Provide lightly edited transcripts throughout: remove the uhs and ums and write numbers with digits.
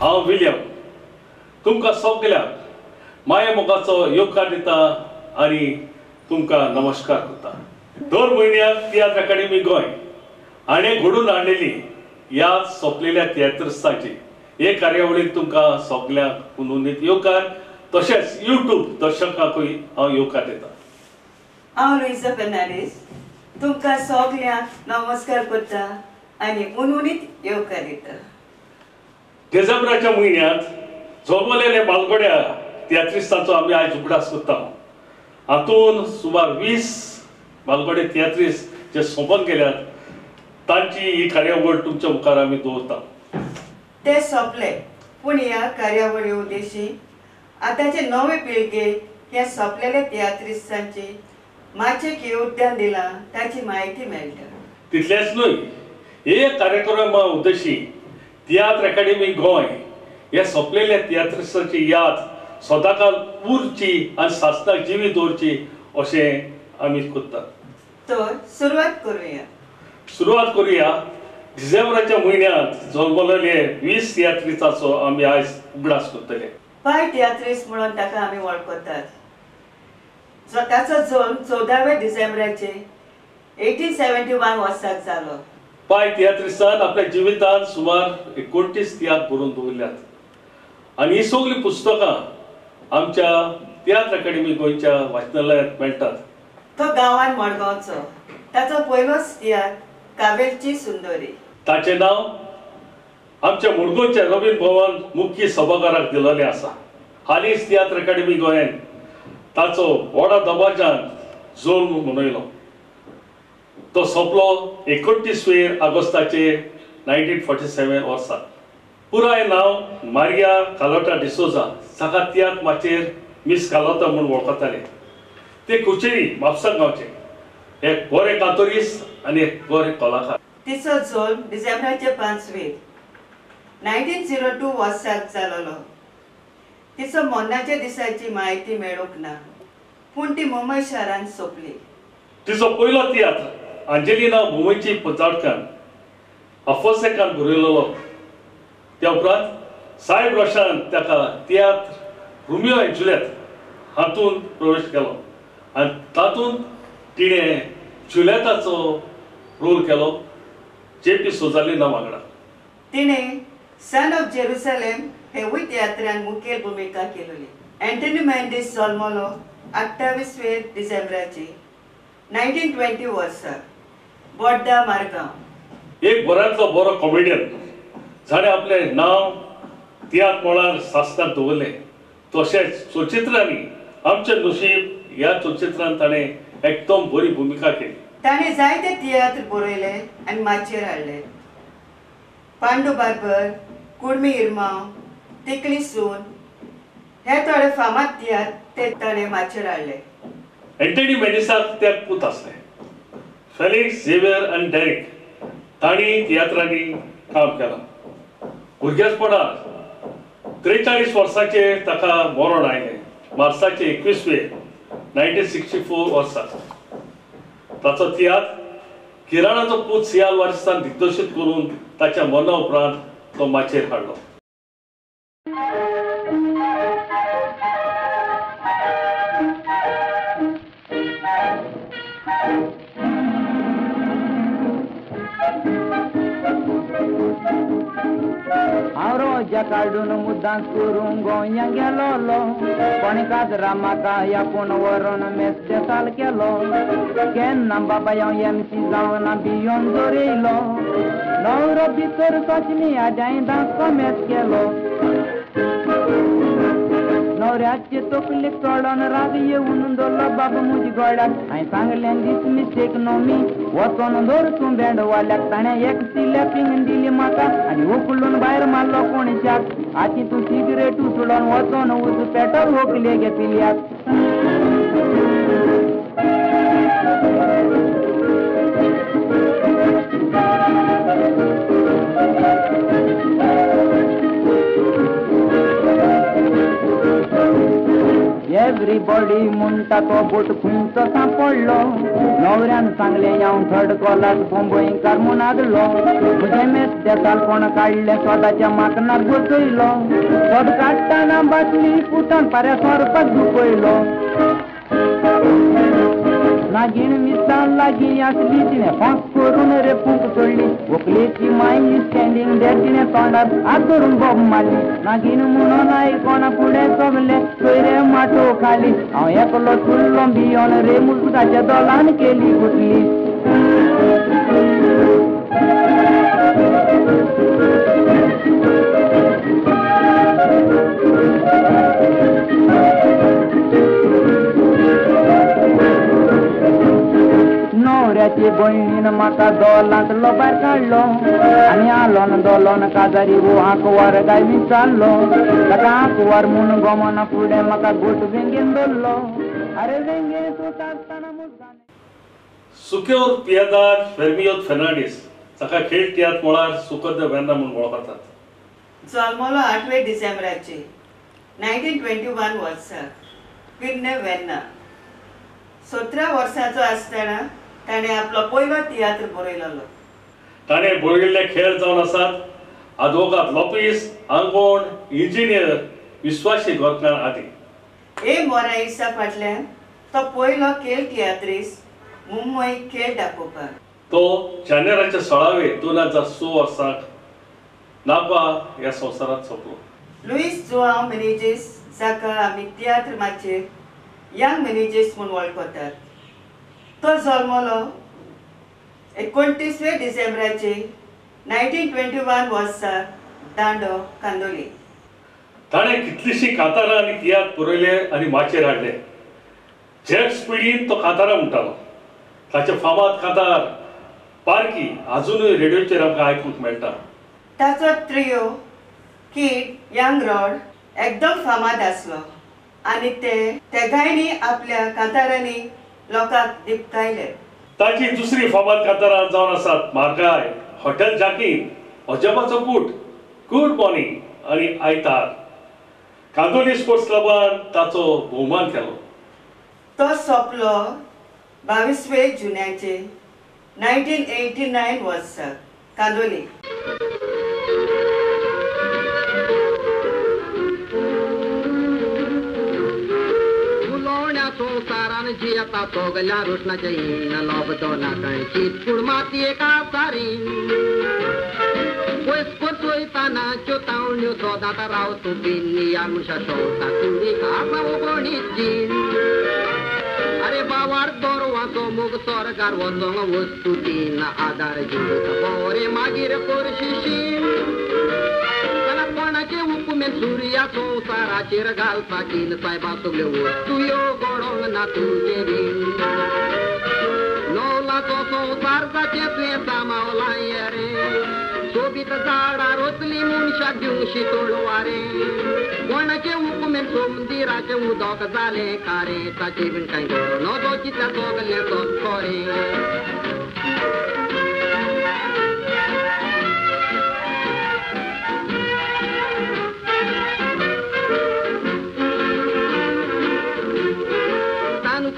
हांव विलियम तुमकां सगल्यांक माया मोगाचो येवकार दिता आनी तुमकां नमस्कार करता. दर म्हयन्याक तियात्र अकाडेमी गोंय हाणें घडोवन हाडलेली ह्या सोंपलेल्या तियात्रिस्तांची हे कार्यावळीक तुमकां सगल्यांक नोंदणीत येवकार, तशेंच यूट्यूब दर्शकांकूय हांव येवकार दिता. हांव लुईजा फेर्नांडीस तुमकां सगल्यांक नमस्कार करता आनी उनउनीत येवकार दिता. डिसेंबराच्या म्हयन्यांत जल्मलेल्या बालगोड्या तियात्रिस्तांचो आमी आयज उगडास करता. हातूंत सुमार 20 बालगोडे तियात्रिस्त जे सोंपोन गेल्यात तांची ही कार्यावळ तुमच्या मुखार आमी दवरता. ते सोंपले, पूण ह्या कार्यावळी उद्देशी आतांचे नवे पिळगेक ह्या सोंपलेल्या तियात्रिस्तांची माचयेक योगदान दिलां ताची म्हायती मेळटा. तितलेंच न्हय, हे कार्यक्रमा उद्देशी तियात्र अकाडेमी गोंय हे सोंपलेल्या तियात्रिस्तांची याद सदांकाल उरची आनी सासणाक जिवी दवरची अशें आमी करतात. तर सुरवात करुया. सुरवात करुया. डिसेंबराच्या म्हयन्यांत जल्मलेले 20 तियात्रिस्तांचो आमी आयज उगडास करतले. पाय तियात्रिस्त म्हणून ताका आमी वळखतात. ताचो जल्म 14 डिसेंबराचे 1871 वर्साक जालो. पाय तियात्रिस्तान आपल्या जिवितांत सुमार 29 तियात्र बरोवन दवरल्यात आनी ही सगळीं पुस्तकां आमच्या तियात्र अकाडेमी गोंयच्या वाचनालयांत मेळटात. तो गांवान मडगांवचो. ताचो पयलोच तियात्र कावेलची सुंदरी. ताचें नांव आमच्या मडगांवच्या रवींद्र भवन मुख्य सभाघराक दिलेलें आसा. हालींच तियात्र अकाडेमी गोंयान ताचो व्हडा दबाज्यान जल्म मनयलो. तो सोंपलो 29 ऑगस्टाचे 1947 वर्सा. पुराय नांव मारिया कार्लोटा डिसोजा, जाका तियात्र माचयेर मिस कार्लोटा म्हूण वळखताले. ते कुचेरी म्हापसा गांवचे एक बरे कातोरीस्त आनी एक बरे कलाकार. तिचो जल्म डिसेंबराचे 5 1902 वर्साक जालोलो. तिचो मरणाच्या दिसाची म्हायती मेळूंक ना, पूण ती मुंबय शारांत सोंपली. तिचो पयलो तियात्र अंजेलिना मुंबयची पचाडकान अफोसेकान बरयलेलो. त्या उपरांत साहेब रोशान ताका तियात्र रोमियो आनी जुलियत हातूंत प्रवेश केलो आनी तातूंत तिणें जुलियताचो रोल केलो जे पी सोजालिना वांगडा. तिणें सन ऑफ जेरुसलेम हेवूय तियात्रान मुखेल भुमिका केली. एंटनी मेंडीस जल्मलो 28 डिसेंबराचे 1920 वर्सा, बोड्डा मारगांव. एक बऱ्यांतलो बरो कॉमेडियन जाणें आपलें नांव तियात्र मळार सासणाक दवरलें. तशेंच चलचित्रांनी आमचें नशीब ह्या चलचित्रांत ताणें एकदम बरी भुमिका केली. ताणें जायते तियात्र बरयले आनी माचयेर हाडले. पांडू बार्बर, कुडमी इरमांव, तिकली सून हे थोडे फामाद तियात्र ते ताणें माचयेर हाडले. एंटनी मेंडीसाक ते पूत आसले फेलिक्स, झेवियर आनी डेरिक. तांणी तियात्रांनी काम केलां. भुरगेपणार 43 वर्सांचेर ताका मरण आयलें, मार्साचे 21 1964 वर्सा. ताचो तियात्र किराणाचो पूत सियाल वारिस्तान दिग्दर्शीत करून ताच्या मरणा उपरांत तो माचयेर हाडलो. हांव रोजा काडून मुद्दांच करूंक गोंयां गेलोलो, कोणें काजरा म्हाका आपूण व्हरोन मेस देसाल केलो. केन्ना बाबा हांव एम सी जावन भियोन दवरिलो, न्हवरो भितर सोंसली आद्याय दांस कोमेस केलो. न्हवऱ्याचे तकलेक चडोन राग येवन दवरलो बाबा म्हज्या गोळ्याक. हांवें सांगलें दीस मिस्टेक न्हू मी, वचोन दवर तूं बँडवाल्याक. ताणें एक सिलेपींग दिली म्हाका आनी उखलून भायर मारलो कोणशाक. आतां तूं सिगरेट उचलोन वचोन उज पेट्रोल व्हंकले घेतिल्याक. एवरीबॉडी म्हणटा म्हणटा तो बोट खुंयचो सांपडलो. नवऱ्यान सांगलें हांव थर्ड कॉलाक बोंबयकार म्हूण आगलो. म्हजें मेस देसालपण काडलें सोदाच्या माकनाक बसयलो. सोद काडटना बाटली पुतान पाऱ्या सोरपाक दुखयलो. नागीण मिसां लागीं आसली तिणें फांस करून रे फूंक सोडली. व्हंकलेची माय स्टँडींग देर तिणें तोंडार हात धरून बोब मारली. नागीण म्हणून आयकोना फुडें सगलें सोयरे माटो खाली. हांव एकलो चुल्लो भियोन रे मुजगाच्या दोलान केली गुटली. नवऱ्याची भयणीन म्हाका दोलांतलो भायर काडलो आनी आलोन दोलोन काजारी वो आंकवार गाय विचारलो. ताका आंकवार म्हूण गोमना फुडें म्हाका गोट वेंगेन धरलो. अरे वेंगेन तूं आसतना मुजगान. सुक्योर पियादार फेर्मियोत फेर्नांडीस ताका खेळ तियात्र मळार सुखद वेन्ना म्हूण वळखतात. जल्मलो 8 डिसेंबराचे 1921 वर्सा पिर्णे वेन्ना. 17 वर्सांचो आसतना ताणें आपलो पयलो तियात्र बरयलो. ताणें बरयिल्ले खेळ जावन आसात आदवोगाद लोपीस, आंगोण, इंजिनियर, विश्वासी घोरकार आदी. ए मोरायसा फाटल्यान तो पयलो खेळ तियात्रीस मुंबय खेळ दाखोवपाक. तो जानेराच्या 16 2006 वर्साक नापा ह्या संवसारांत सोंपलो. लुईस जुआंव मेनेजीस जाका आमी तियात्र माचयेर यंग मेनेजीस म्हूण वळखतात. तो जल्मलो 29 डिसेंबराचे 1921 वर्सा दांडो कांदोली. ताणें कितलीशीं कांतारां आनी तियात्र बरयले आनी माचयेर हाडले. झेप स्पिडीन तो कांतारां म्हणटालो. ताचे फामाद कांतार पारकी आजुनूय रेडियोचेर आमकां आयकूंक मेळटा. ताचो त्रियो किड यंग रॉड एकदम फामाद आसलो आनी ते तेगांयनी आपल्या कांतारांनी लोकांक दिपकायले. ताची दुसरी फामाद कांतारां जावन आसात मार्गाय, हॉटेल जाकीन, अजबाचो कूट, गुड मॉर्निंग आनी आयतार. कांदोली स्पोर्ट्स क्लबान ताचो भोवमान केलो. तो सोंपलो 22 जुन्याचे 1989 वर्सा कांदोली. संवसारान जियेता सगल्या रोशणाचें हीण लोब दोना कांय चितपूण मातये कासारीन पयस परतोयताना च्यो सदांत राव तूं बिन्नी मनशा शोता कुडी खासा कोणीच जीण. अरे बावार दरवाचो मोग सरकार वचोंक वस्तू तीन आदार जिवीत बरें मागीर करशी शीण. कोणाचे हुकुमेन सुर्या संवसाराचेर घालपाचीन सायबा सगल्यो वस्तू ह्यो घडोवंक ना तुजें रीण. नवलाचो संवसार जाचें तुवें सामावलां रे सोबीत झाडां रोचलीं मनशाक दिवंक शितोळ वारें. कोणाचे हुकुमेन सोमदिराचें उदक जालें खारें ताचे बीन कांय नजो चिंतल्या सगलें सत खरें.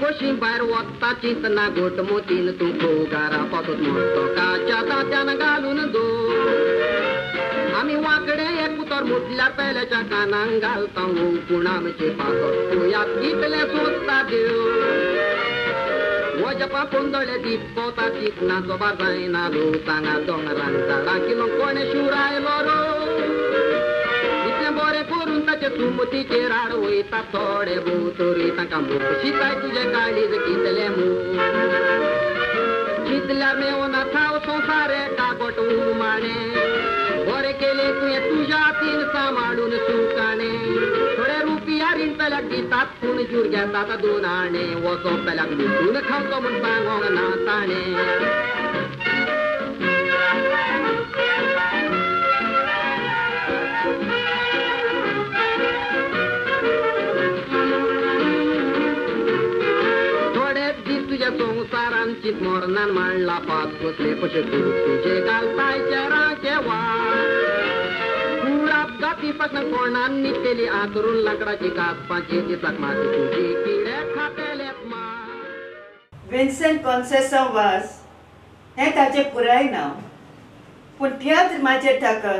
कशी भायर वता चिंतना गोट मोतीन तूं घरा पातूत मस्तकाच्या दांत्यान घालून दो. आमी वांकडे एक उतर मुटल्यार पेल्याच्या कानाक घालता पूण आमचे पासत तुयात कितलें सोदता देव. वजपा पोंदळे दिपता चिंतना जोबार जायना लो सांगा दोंगरान झाडां किलो कोणें शिवरायलो रो. इतलें बरें करून ताचे सुमतीचेर आड वयता थोडे भोव तरी तांकां मूख शिताय तुजें काळीज कितलें मूख. चिंतल्यार मेवना थाव संवसार कागोट उमाणें बरें केलें तुवें तुज्या हातीन सांबाळून सुकाणें. थोडे रुपया रीण पेल्याक दितात पूण जूर घेतात 2 आणें वचो पेल्याक लुटून खावचो म्हूण सांगोंक ना ताणें. संवसारान चिंत मोरनान मांडला पात कसले कशे तुजे घालतायचे रांके वाट. कुळाप जाती पासन कोणान निकली आतरून लांकडाची कासपाची दिसाक माती तुजी किडे खातेले. विन्सेंट कॉन्सेसांव वाज हें ताचें पुराय नांव, पूण तियात्र माचयेर ताका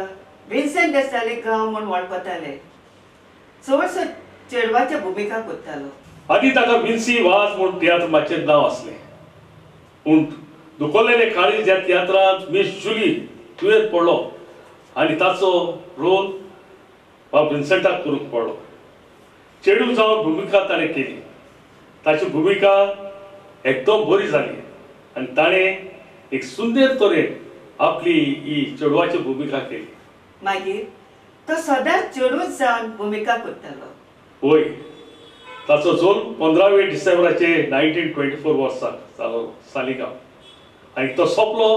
विन्सेंट देसाली गांव म्हूण वळखताले. चडसो चेडवाच्या भुमिका करतालो. आदी ताका विन्सी वाज म्हूण तियात्र माचयेर नांव आसलें. पूण दुखवलेले काळीज ह्या तियात्रांत मिस जुली दुयेंत पडलो आनी ताचो रोल बाब विन्सेंटाक करूंक पडलो. चेडूं जावन भुमिका ताणें केली. ताची भुमिका एकदम बरी जाली आनी ताणें एक सुंदर तरेन आपली ही चेडवाची भुमिका केली. मागीर तो सदांच चेडूच जावन भुमिका करतालो. वय, ताचो जल्म 15 डिसेंबराचे 1924 वर्सा जालो सालिगांव आनी तो सोंपलो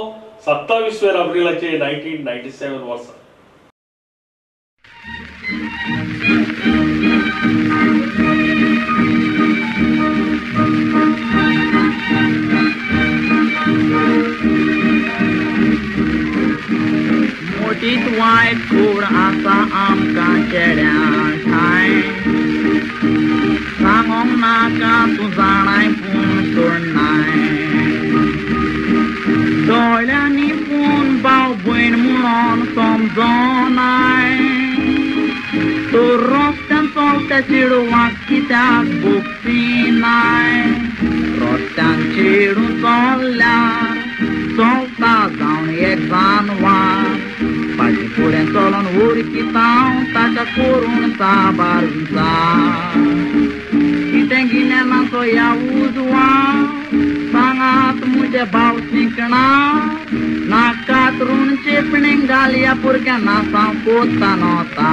27 एप्रिलाचे 1997 वर्सा. मोटीत वायट कूड आसा आमकां चेड्यां ठांय, सांगोंक नाका तूं जाणाय पूण सोडनाय. दोळ्यांनी पूण भाव भयण म्हणून समजोनाय, तूं रस्त्यान चलत्या चेडवाक कित्याक भोगसिनाय. रस्त्यान चेडूं चल्ल्यार चलता जावन एक जानवार, फाटीं फुडें चलोन उरकिता ताका करून साबार विचार. कितें गिन्यानाचो ह्या उजवाड सांगात म्हजे भाव शिकणा, नाकात ऋण चेपणी घालया भुरग्यां नासां कोता नोता.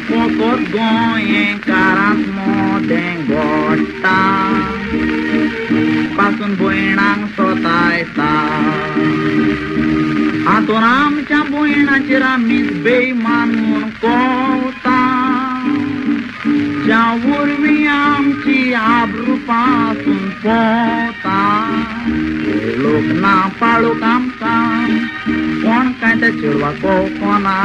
फकत गोंयकारांत मोदें घडटा, पासून भयणांक सतायता. हातून आमच्या भयणाचेर आमीच बेईमान म्हूण कोवता, ज्या वरवीं आमची आब्रू पासून पोवता. लोक ना पाळूंक आमकां कोण काय त्या चेडवाक कोवना,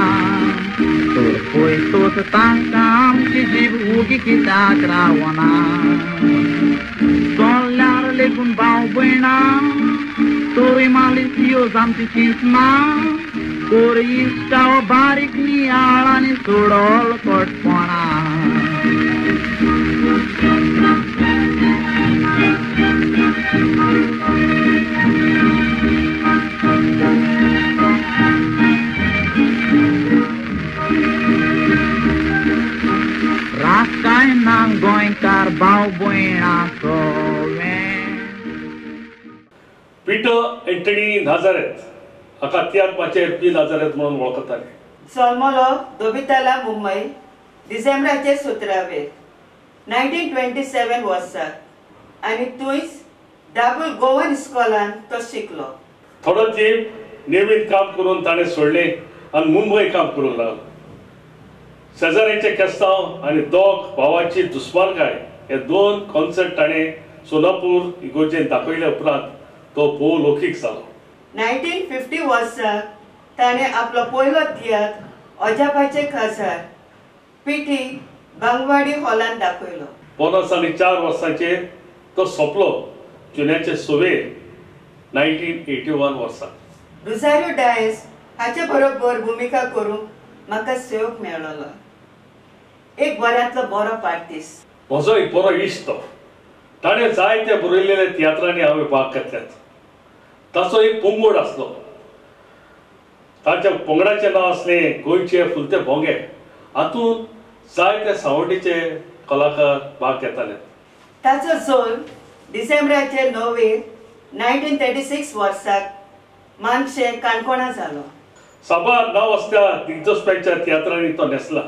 तर पळय तोच तांकां आमची जीब उगी कित्याक रावना. चल्ल्यार लेगून भाव भयणां तोरूय मालिसियोज आमची चिंतना, कोर इश्टा बारीक नियाळ आनी सोडोल कटपणा. रात काय ना गोंयकार भाव भयणाचो. पिटर एंटनी नाझारेथ हाका तियात्र माचयेर पी नाझारेथ म्हणून वळखताले. जल्मलो दोबिताला मुंबय डिसेंबराचे 17 1927 वर्सा आनी थंयच दाबूल गोवन इस्कॉलान तो शिकलो. थोडो तेंप नेमीत काम करून ताणें सोडलें आनी मुंबय काम करूंक लागलो. शेजाऱ्याचे केस्तांव आनी दोग भावाची दुस्मानकाय हे दोन कॉन्सर्ट ताणें सोलापूर इगोर्जेन दाखयल्या उपरांत तो भोव लौकीक जालो. 1950 वर्सा ताणें आपलो पयलो तियात्र अजापाचे खाजार पीटी बांगवाडी हॉलान दाखयलो. 54 वर्सांचेर तो सोंपलो जुन्याचे 6 1981 वर्सा. रोजारियो डायस हाचे बरोबर भुमिका करूंक म्हाका सेवक मेळ्ळो. एक बऱ्यांतलो बरो पार्टीस, म्हजो एक बरो इश्ट तो. ताणें जायते बरयलेल्या तियात्रांनी हांवें भाग घेतल्यात. ताचो एक पंगड आसलो, ताच्या पंगडाचें नांव आसलें गोंयचे फुलते भोंगे. हातूंत जायते सावंडीचे कलाकार भाग घेताले. ताचो जल्म डिसेंबराचे 9 1936 वर्साक मानशें काणकोणा जालो. साबार नांव आसत्या दिग्दर्शकांच्या तियात्रांनी तो न्हेसला.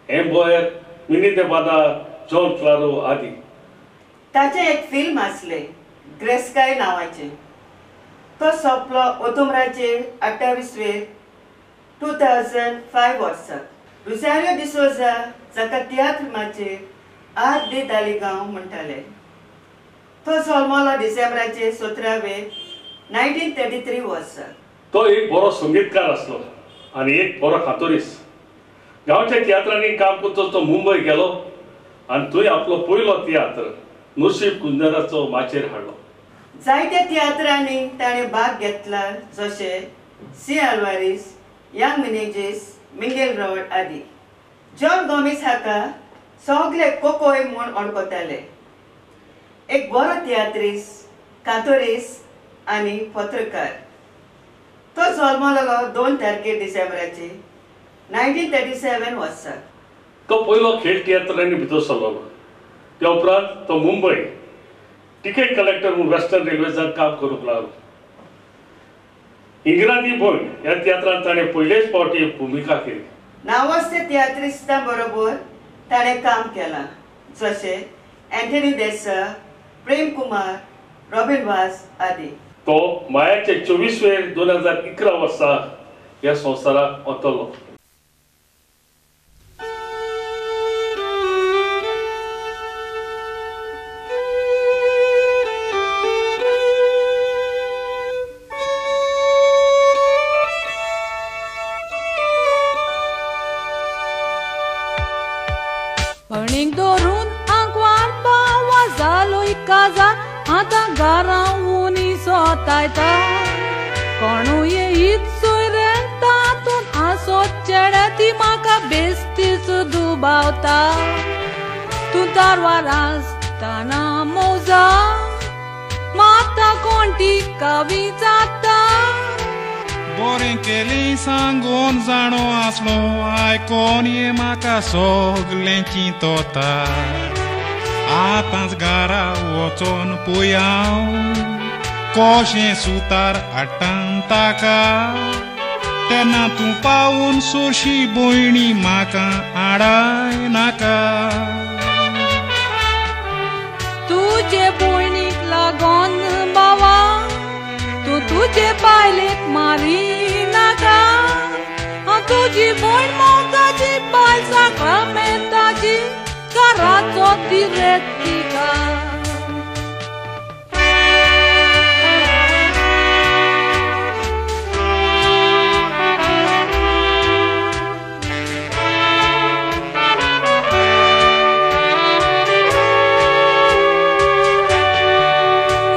एम्बोयर, मिनी देबादा, जॉन क्लारो आदी. ताचें एक फिल्म आसलें ग्रेस्काय नांवाचें. तो सोंपलो ऑक्टोबराचे 28 2005 वर्सा. रोजारियो डिसोजा जाका तियात्र माचयेर आर डी दालिगांव म्हणटाले. तो जल्मलो डिसेंबराचे 17 1933 वर्सा. तो एक बरो संगीतकार आसलो आनी एक बरो कातोरीस. गांवच्या तियात्रांनी काम करतच तो मुंबय गेलो आनी थंय आपलो पयलो तियात्र नशीब कुंजराचो माचयेर हाडलो. जायत्या तियात्रांनी ताणें भाग घेतला, जशे सी आल्वारीस, यंग मिनेजीस, मिंगेल रॉड आदी. जॉन गोमीस हाका सगळे कोकोय म्हूण वळखताले. एक बरो तियात्रीस, कातोरीस आनी पत्रकार. तो जल्मलो 2 तारखे डिसेंबराचे 1937 वर्सा. तो पयलो खेळ तियात्रांनी भितर सरलो. त्या उपरांत तो मुंबय तिकेट कलेक्टर म्हूण वेस्टर्न रेल्वेजांत काम करूंक लागलो. इंग्रादी भयण ह्या तियात्रांत ताणें पयलेच फावटी भुमिका केली. नांवाजते तियात्रिस्तां बरोबर ताणें काम केलां, जशें अँथनी देसा, प्रेम कुमार, रॉबिन वास आदी. तो मायाचे 24 2011 वर्सा ह्या संवसाराक वतलो. पणीक धरून आंकवार बावा जालो काजार, आतां घरां उनी सोतायता. कोणूय येयीत सोयरे तातूंत आसत चेडे, ती म्हाका बेस्तीच दुबावता. तूं तारवार आसतना मोजा माता कोण तिका विचारता. बरें केलें सांगून जाणो आसलो, आयकोन ये म्हाका सगलें चिंतता. आतांच घरा वचोन पळय हांव कशें सुतार हाडटां ताका. तेन्ना तूं पावून सोशी भयणी म्हाका आडाय नाका. तुजे भयणीक लागोन बाबा तूं तुजे बायलेक मारी नाका. हांव तुजी भयण मोगाची बायल साक्रामेंताची, घराचो दिरेत तिका.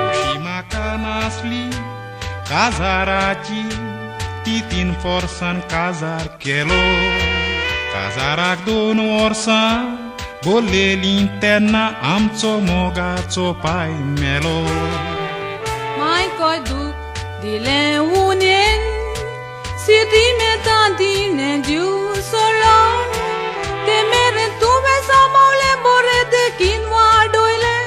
खुशी म्हाका नासली काजाराची, ती 3 वर्सां काजार केलो. काजाराक 2 वर्सां बोल्लेली तेन्ना आमचो मोगाचो पाय मेलो. मायकय दूख दिलें उनेन, सिटी मेतां तिणें जीव सोडलो. ते मेरेन तुवें सांबाळ्ळें बरें देखीन वाडयलें,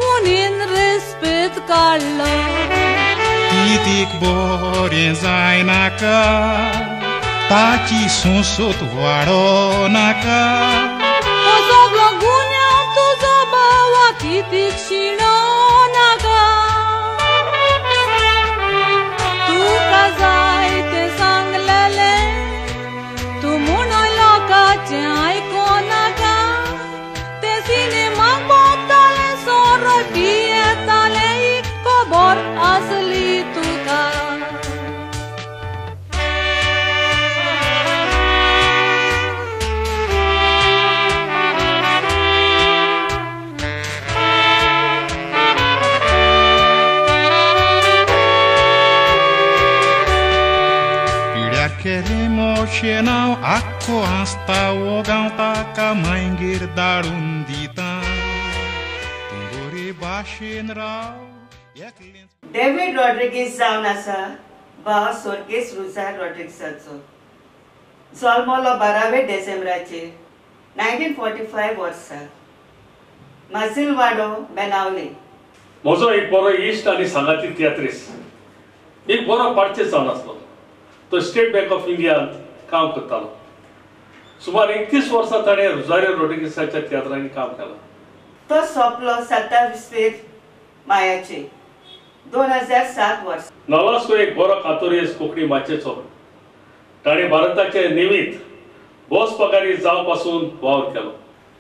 उनेन रेस्पेद काडलो. तितीक बरें जायनाका, ताची सोंसत वाडो नाका. हो सगलो गुन्यांव तुजो बावा कितीक शिणो नाका. तुका जाय तें सांगलेलें, तूं म्हणून लोकांचें आयको नाका. ते सिनेमाक भोंवताले, सोरो पियेताले, ही खबर आसली तुका. केलें मोशें नांव आख्खो आसता वो गांव ताका मागीर धाडून दिता. तूं बरे भाशेन राव एकलेंच. डेवीड रॉड्रिगीस जावन आसा भाव सोर्गेस रुजार रॉड्रिगसाचो. जल्मलो 12 डिसेंबराचे 1945 वर्सा, माजिलवाडो, बेनावली. म्हजो एक बरो इश्ट आनी सांगाती तियात्रीस, एक बरो पाडचे जावन आसलो. तो स्टेट बँक ऑफ इंडियांत काम करतालो. सुमार 31 वर्सां ताणें रुजारियो रॉड्रिगीसाच्या तियात्रांनी काम केलां. तो सोंपलो 27 मायाचे 2007 वर्सा. नोलास्को एक बरो कातोरीस कोंकणी माचयेचो. ताणें भारताचे नेवींत बोस पगारी जावपासून वावर केलो.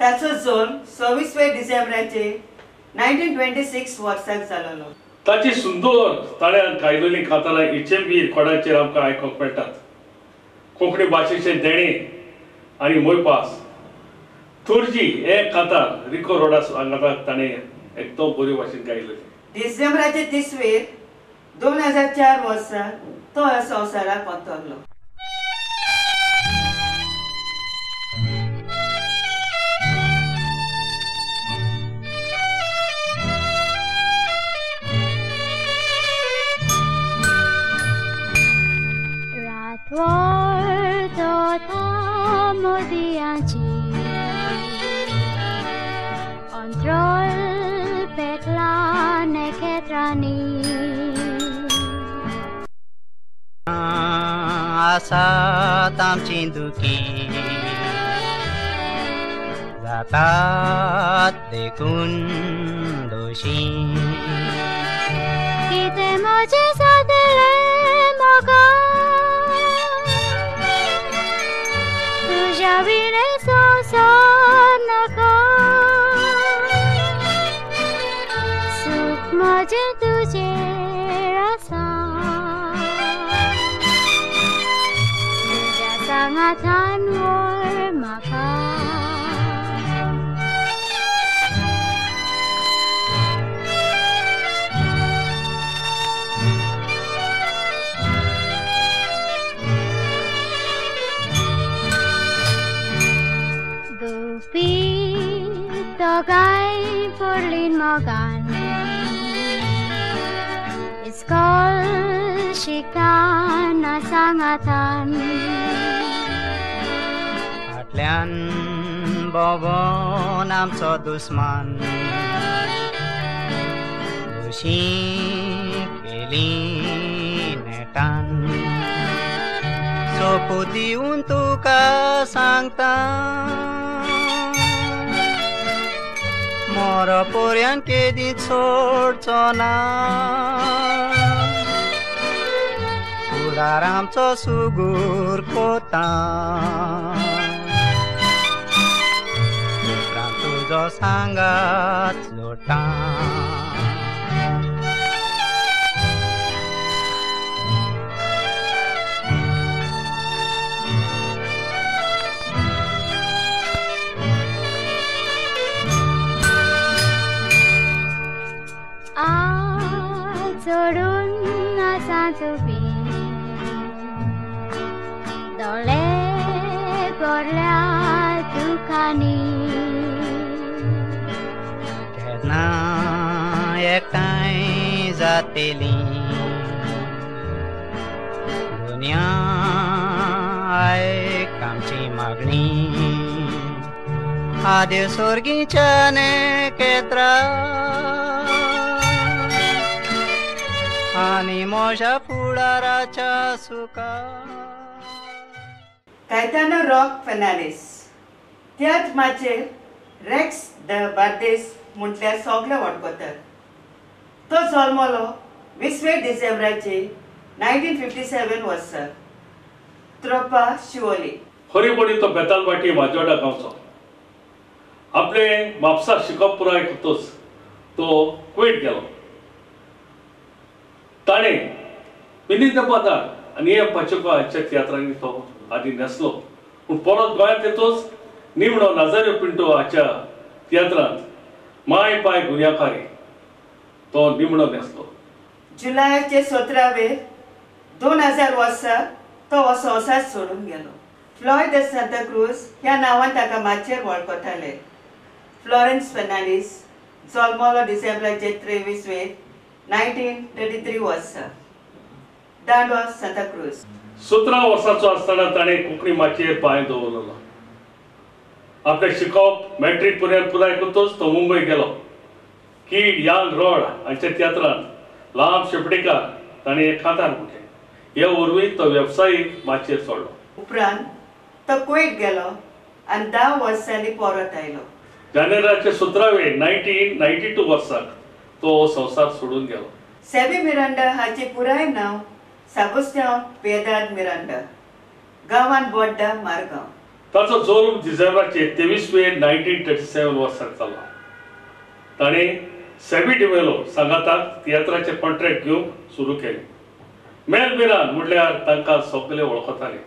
ताचो जल्म 26 डिसेंबराचे 1926 वर्साक जालोलो. ताची सुंदर ताळ्यान गायलेलीं कांतारां एचएमबी रेकॉर्डाचेर आमकां आयकूंक मेळटात. कोंकणी भाशेचें देणें आनी मोयपास तुर्जी हे कांतार रिको रोडास हांगा ताणें एकदम बरे भाशेन गायलेलें. डिसेंबराचे 30 2004 वर्सा तो ह्या संवसाराक अंतरलो. आसात आमची दुखी जातात देखून दोशी कितें म्हजें जातलें म्हाका तुज्या विणें संवसार नाका सूख म्हजें तुजेर आसा तुज्या सांगातान व्हर म्हाका. दोगांय पडलीं मोगान इस्कोल शिकतना सांगातान फाटल्यान भोंवोन आमचो दुस्मान दोशी केली नेटान सोपू दिवन तुका सांगता मोर पर्यंत केदी सोडचो ना फुडार आमचो सुगूर कोता उपरांत तुजो सांगात जोडटा. सोडून आसा तुमी दोळे भरल्या दुखांनी केन्ना एकठांय जातली दुनिया आयक आमची मागणी आदे सोर्गीच्या नेकेत्रा आनी म्हज्या फुडाराच्या सुखा. कायतानो रॉक फेर्नांडीस त्याच माचयेर रेक्स the Bardez म्हटल्यार सगळे वळखतात. तो जल्मलो 20 डिसेंबराचे 1957 वर्सा त्रोपा शिवोली. खरेपणी तो बेतालभाटी माजोड्डा गांवचो. आपले म्हापसा शिकप पुराय करतच तो कुवेट गेलो. ताणें मिनी दपादार आनी एम पाचेको हांच्या तियात्रांनी तो आदी न्हेसलो. पूण परत गोंयांत येतोच निमणो नाजारियो पिंटो हाच्या तियात्रांत माय पाय गुन्यांवकारी तो निमणो न्हेसलो. जुलयाचे 17 2000 वर्सा तो हो संवसार सोडून गेलो. फ्लॉयड the Santacruz ह्या नांवान ताका माचयेर वळखताले. फ्लॉरेन्स फेर्नांडीस जल्मलो डिसेंबराचे 23 1933 वर्सा दांडो सांताक्रूज. 17 वर्साचो आसतना ताणें कोंकणी माचयेर पांय दवरलो. आपलें शिकप मॅट्रीक पर्यंत पुराय करतच तो मुंबय गेलो. कीड यांग रॉड हांच्या तियात्रांत लांब शेपडेकार ताणें एक कांतार म्हटलें. हे वरवीं तो वेवसायीक माचयेर चडलो. उपरांत तो कुवेट गेलो आनी 10 वर्सांनी परत आयलो. जानेवारीचे 17 1992 वर्साक तो संवसार सोडून गेलो. सेबी मिरांडा हाचे पुराय नांव साबुस्त्यांव पेदाद मिरांडा, गांवान बोड्डा मारगांव. ताचो जल्म डिसेंबराचे 23 1937 वर्साक जालो. ताणें सॅबी डिमेलो सांगाताक तियात्राचें कॉन्ट्रॅक्ट घेवंक सुरू केलें. मेल मिरान म्हणल्यार तांकां सगळे वळखताले.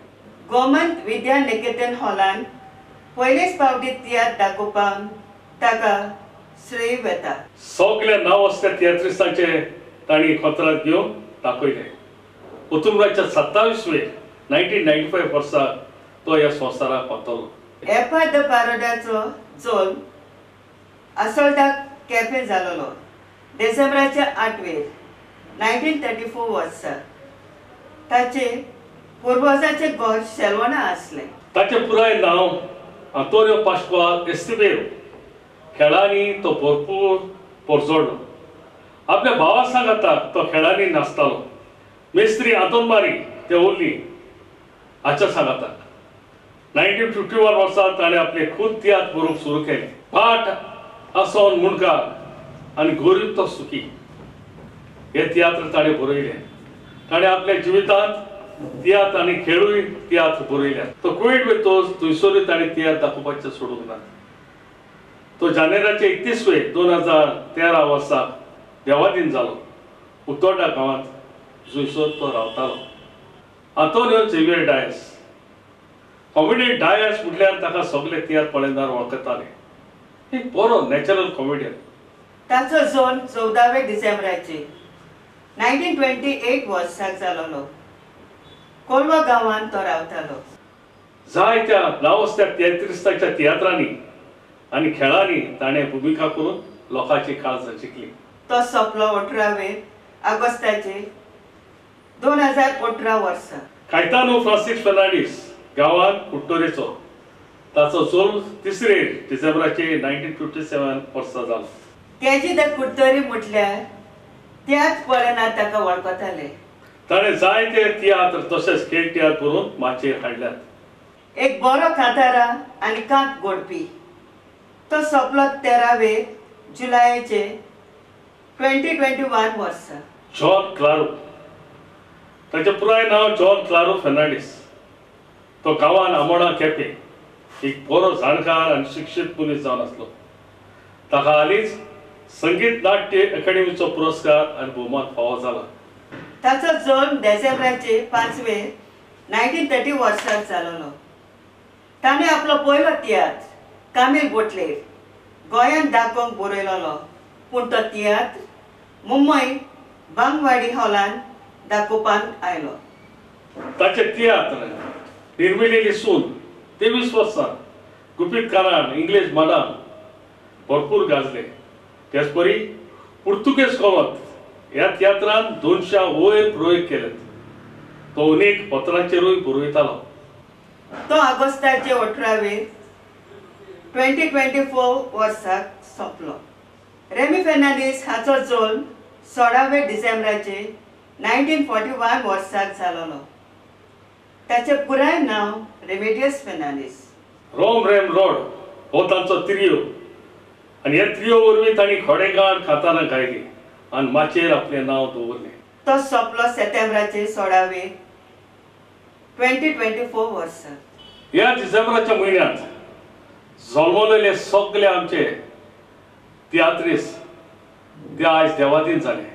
गोमंत विद्या निकेतन हॉलान पयलेच फावटी तियात्र दाखोवपाक ताका श्रेय वता. सगल्या नांव आसल्या तियात्रिस्तांचे तांणी कोंत्रात घेवन दाखयलें. ऑक्टोबराच्या 27 1995 वर्सा तो ह्या संवसाराक पावतलो. एफा the पारोड्याचो जल्म आसोल्डा केपें जालोलो डिसेंबराच्या 8 1934 वर्सा. ताचे पुर्वजाचे घर शेलवणा आसलें. ताचें पुराय नांव आंतोनियो पाश्कुआल एस्तिबेरो. खेळांनी तो भरपूर पोरजोडलो. आपल्या भावा सांगाताक तो खेळांनी नाचतालो. मेस्त्री आंतोन मारी ते उरली हाच्या सांगाताक. 1951 वर्सा ताणें आपले खूद तियात्र बरोवंक सुरू केले. भाट आसोन मुंडकार आनी गोरीब तो सुखी हे तियात्र ताणें बरयले. ताणें आपल्या जिवितांत तियात्र आनी खेळूय तियात्र बरयल्यात. तो कोवीड वयतोच थंयसरूय ताणें तियात्र दाखोवपाचें सोडूंक ना. तो जानेराचे 31 2013 वर्सा देवादीन जालो. उतोर्डा गांवांत जुयसर तो रावतालो. Antonio Xavier Dias comedian Dias म्हटल्यार ताका सगळे तियात्र पळयणार वळखताले. एक बरो नॅचरल कॉमेडियन. ताचो जल्म 14 डिसेंबराचे 1928 वर्साक जालोलो. कोलवा गांवांत तो रावतालो. जायत्या नांवाजत्या तियात्रिस्ताच्या तियात्रांनी आनी खेळांनी ताणें भुमिका करून लोकांची काळजां जिखली. तो सोंपलो 18 ऑगस्टाचे 2018 वर्सा. कायतानो फ्रांसीस फेर्नांडीस गांवांत कुट्टोरेचो. ताचो जल्म 3 डिसेंबराचे 1957 वर्सा जालो. तेजी the Curtorim म्हटल्यार त्याच पळयना ताका वळखताले. ताणें जायते तियात्र तशेंच खेळ तियात्र बरोवन माचयेर हाडल्यात. एक बरो कांतारा आनी कांत गोडपी. तो सोंपलो 13 जुलयाचे 2021 वर्सा. John Claro. ताचें पुराय नांव जॉन क्लारो फेर्नांडीस. तो गांवान आमोणा केपें एक बरो जाणकार आनी शिक्षीत मनीस जावन आसलो. ताका हालींच संगीत नाट्य अकादेमीचो पुरस्कार आनी भोवमान फावो जाला. ताचो जल्म डिसेंबराचे 5 1930 वर्साक जालोलो. ताणें आपलो पयलो तियात्र कामील बोटलेर गोंयांत दाखोवंक बरयलोलो, पूण तो तियात्र मुंबय बांगवाडी हॉलान दाखोवपाक आयलो. ताचे तियात्र निर्मिलेली सून 23 वर्सां गुपीत काराण इंग्लीश माडाम भरपूर गाजले. त्याच परी पुर्तुगेज गोवात ह्या तियात्रान 200 वयर प्रयोग केले. तो अनेक पत्रांचेरूय बरयतालो. तो ऑगस्टाचे 18 2024 वर्साक सोंपलो. रेमी फेर्नांडीस हाचो जल्म 16 डिसेंबराचे 1941 वर्साक जालोलो. ताचें पुराय नांव Remedios Fernandes. Rome RAM road हो तांचो त्रियो आनी ह्या त्रियो वरवीं तांणी खडेगांठ कांतारां गायली आनी माचयेर आपलें नांव दवरलें. तो सोंपलो सप्टेंबराचे 16 2024 वर्सा. ह्या डिसेंबराच्या म्हयन्यांत जल्मलेले सगळे आमचे तियात्रिस्त ते आयज देवादीन जाले.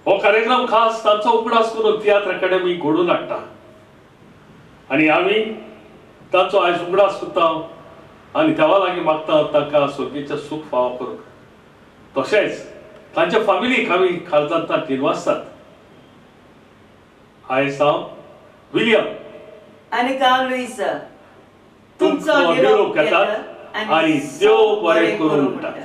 हो कार्यक्रम खास तांचो उगडास करून तियात्र अकादेमी घडोवन हाडटा आनी आमी तांचो आयज उगडास करता आनी देवा लागीं मागता तांकां सोगीचें सूख फावो करूंक. तशेंच तांच्या फामिलीक आमी काळजांत दिनवासतात. आयज हांव विलियम आनी हांव लुईसा तुमचो निरोप घेतात आनी देव बरें करूं म्हणटात.